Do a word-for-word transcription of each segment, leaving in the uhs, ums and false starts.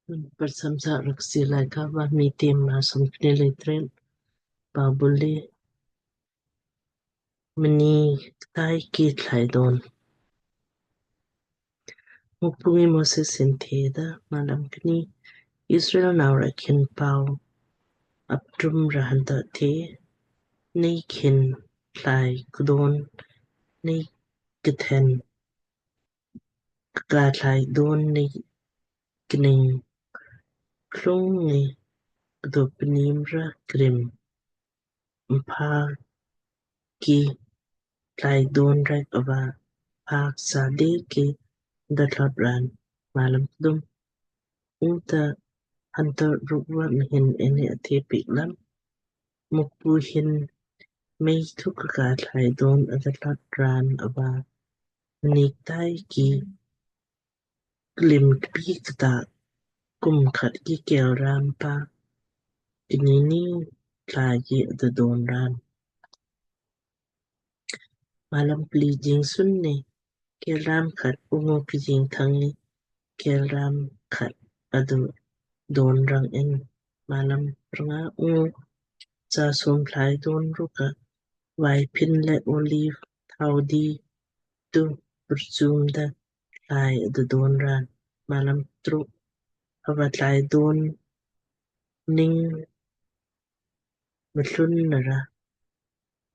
Persam sa raksi laika va Miitem maa somkni le tret. Pabuli mni ktai ki thlai don. Mukpu ngi Moses hin theda, malam kni, Israel nau ra khin pau aptrum ra hanta the, nei khin thlai kdon, nei kthen ka thlai don, nei kning klung ngi kdo pnim ra krim mpha ki thlai don rek ava phak sa de ki da thlot ran. Malam kdum. Ungta hanta rukva mhin ene athe piik lam, Mukpu hin mei thu ka thlai don ada thlot ran ava mni ktai ki klim kpi kta kum khat ki kel ram pa knini thlai ki ada don ran. Malam pli. Jingsun ni kel ram khat ungu ki jingthang ni kel ram khat ada don rang in. Malam prnga. Ungu cha som thlai don rukka vai pin le olive thau di tu purchum da thlai ada don ran. Malam truk. Hava thlai don ning mlun nara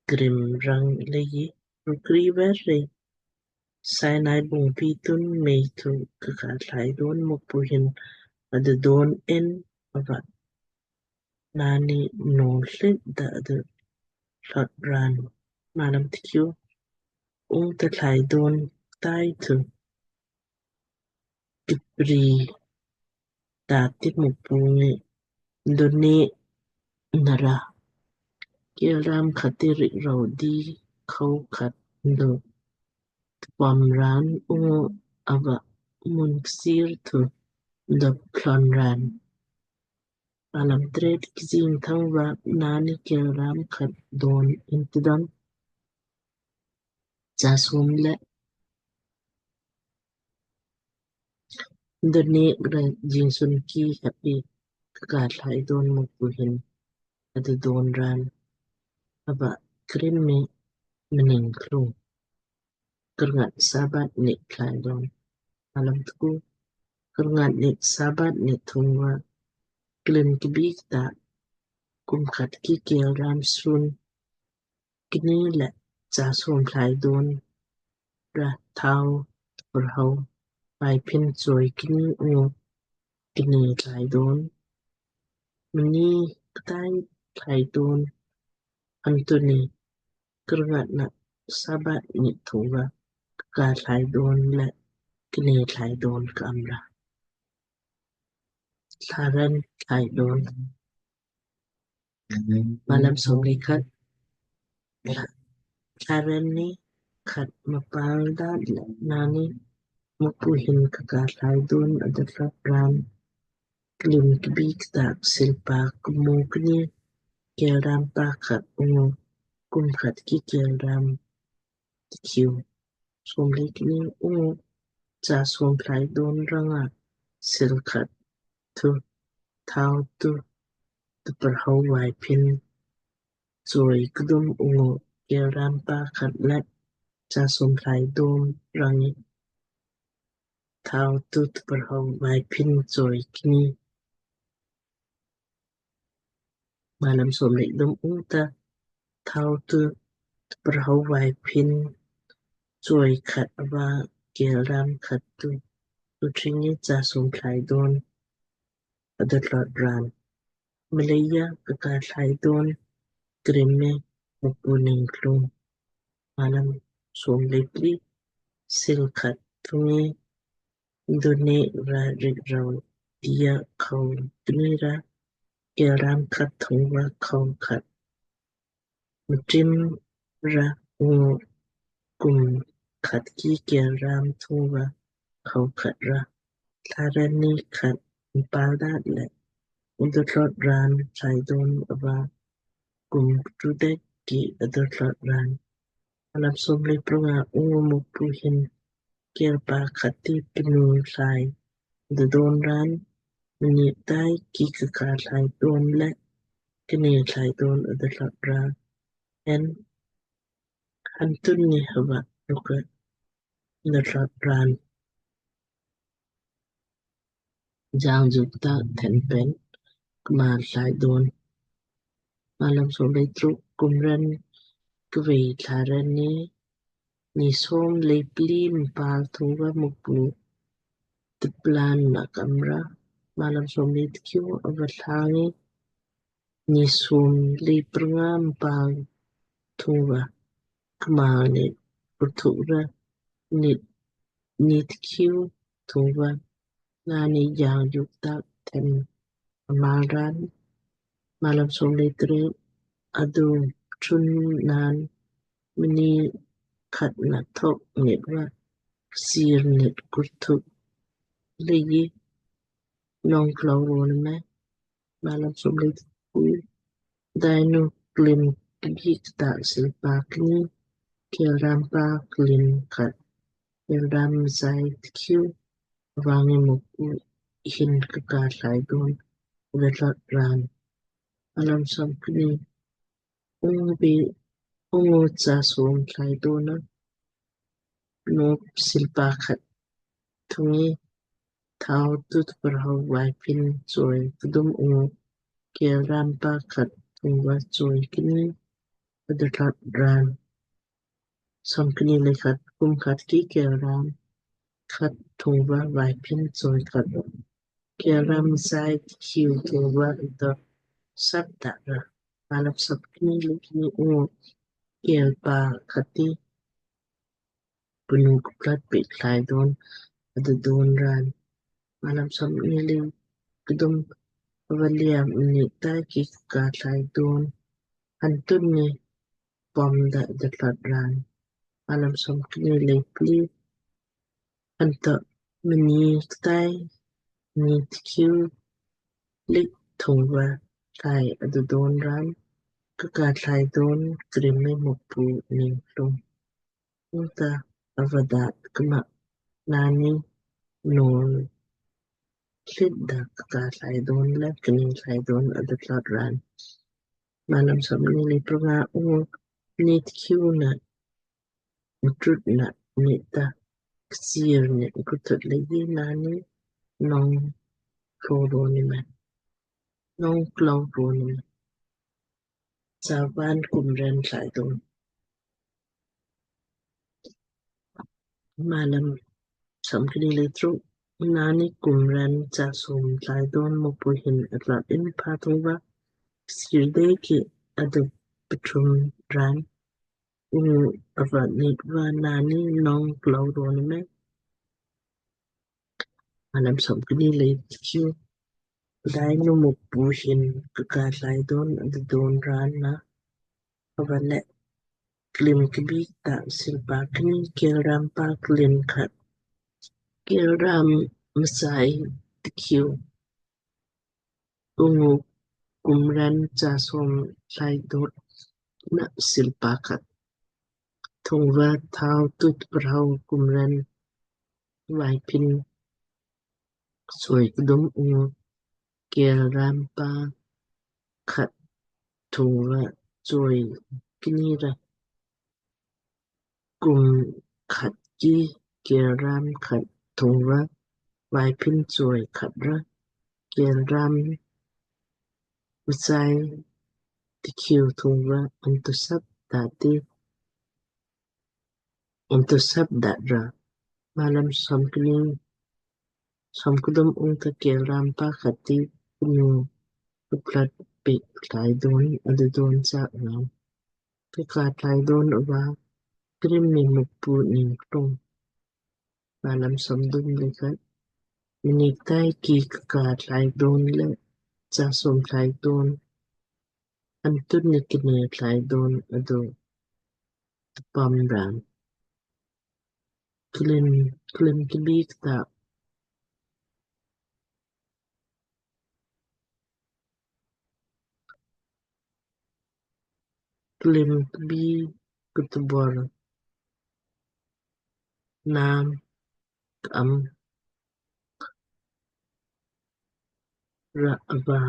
krim rang leiji rukri ver rei Sinai bung pi tun mei thu ka thlai don Mukpu hin ada don in ava nani nol lit da ada thlot ran. Malam tikhiu. Ungta thlai don ktai thu kipri tati Mukpu ngi doni nara kel ram khat ti rik rau di khau khat do tpam ran ungu ava mun ksir thu do plon ran. Malam tret. Ki jingthang va nani kel ram khat don in tidam cha som le doni ra jingsun ki hapi ka thlai don Mukpu hin ada don ran ava krim mi mning klung. Kerngat Sabat ni thlai don. Malam tku. Kerngat ni Sabat ni thung va klim kbi kta kum khat ki kel ram sun kni le cha som thlai don ra thau tpurhau vai pin choi kni ungu kni thlai don. Mni ktai thlai don. Antuni kerngat na Sabat ni thung va ka thlai don le kni thlai don ka am ra. Thlaren thlai don. Malam som le khat. Thlaren ni khat mpal da le nani Mukpu hin ka thlai don ada thlot ran klim kbi kta silpa kmu kni kel ram pa khat ungu kum khat ki kel ram tikhiu. Som le kni. Ungu cha som thlai don ranga sil khat thu thau tu tpurhau vai pin choi kdum ungu kel ram pa khat le cha som thlai don rangi thau tu tpurhau vai pin choi kni. Malam som le kdum. Ungta thau tu tpurhau vai pin choi khat ava kel ram khat tu tu tringi cha som thlai don ada thlot ran. Mleija ka thlai don krim me Mukpu ning klung. Malam som le pli. Sil khat thung ngi doni ra rik rau dia khau kni ra kel ram khat thung va khau khat mtim ra ungu kum khat ki kel ram thung va khau khat ra. Thlaren ni khat mpal da le ada thlot ran thlai don ava kum tu dek ki ada thlot ran. Malam som le prnga. Ungu Mukpu hin kel pa khat ti pnu thlai ada don ran mnit tai ki kaka thlai don le kni thlai don adu thlot ra en. Hantun ni hava ruka adu thlot ran. Jang juk ta thenpen kma thlai don. Malam som lei truk kumran kvei thlaran ni ni som lei pli mpal thungva Mukpu tplan na kamra. Malam som lei tkiu ava thlangi ni som lei prnga mpal thungva kma ni kurthuk ra ni ni tkiu thungva nani jang juk ta then amal ran. Malam som lei tre adu chun nan mni khat na thok nit va sir nit kurthuk leiji nong klau ron me. Malam som lei tku dainu klin kbik ta silpa kni keelraam pa klin khat keelraam msai tkiu vangi Mukpu hin kaka thlai don adu thlot ran. Malam som kni ungu bi ungu cha som thlai don na nop silpa khat thungi thau tut parhau vaipin choi kdum ungu keelraam pa khat thungva choi kni adu thlot ran. Som kni lei khat kum khat ki keelraam khat thungva vaipin choi khat keelraam msai tkiu thungva adu sap da ra. Malam som kni lei kni ungu keelpa khat ti pnu kplat pik thlai don adu don ran. Malam som kni lei kdum ava lia mnit tai ki kaka thlai don hantun ni pom da adu thlot ran. Malam som kni lei pli hanta mni ktai ni tkiu lik thungva thlai adu don ran kaka thlai don krim me Mukpu ning lung. Ungta ava da kma nani nol tlit da kaka thlai don le kni thlai don adu thlot ran. Malam som kni lei prnga ungu ni tkiu na utrut na nit ta ksir ni kurthuk leiji nani nong klau ron me. Nong klau ron me. Chavan kumran thlai don. Malam som kni lei truk nani kumran cha som thlai don Mukpu hin atlat in pa thungva sir de ki adu pthum ran ungu ava nit va nani nong klau ron me. Malam som kni lei tkiu dainu Mukpu hin kaka thlai don adu don ran na ava le klim kbik ta silpa kni keelraam pa klin khat keelraam msai tkiu ungu kumran cha som thlai don na silpa khat thungva thau tut parhau kumran vaipin choi kdum ungu keelraam pa khat thungva choi kni ra. Kum khat ki keelraam khat thungva vaipin choi khat ra keelraam msai tkiu thungva antu sap dati antu sap dat ra. Malam som kni som kdum ungta keelraam pa khat ti pnu kplat pik thlai don adu don cha ran. Kaka thlai don ava krim me Mukpu ning lung. Malam som kdum lei khat mni ktai ki kaka thlai don le cha som thlai don hantun ni kni thlai don adu tpam ran. Klim klim kbik ta klim kbik kutbor nam kam ra ava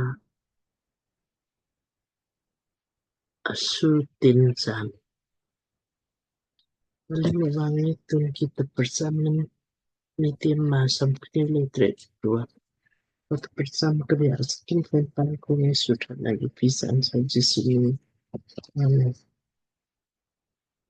asu tin chaan. Mlam ava ngi tun ki ta prcham min Miitem Maa som kni le tret rua. Ot prcham kni askin fen pan ko ngi suthan agi pisan sa Jisu ngi. Amen.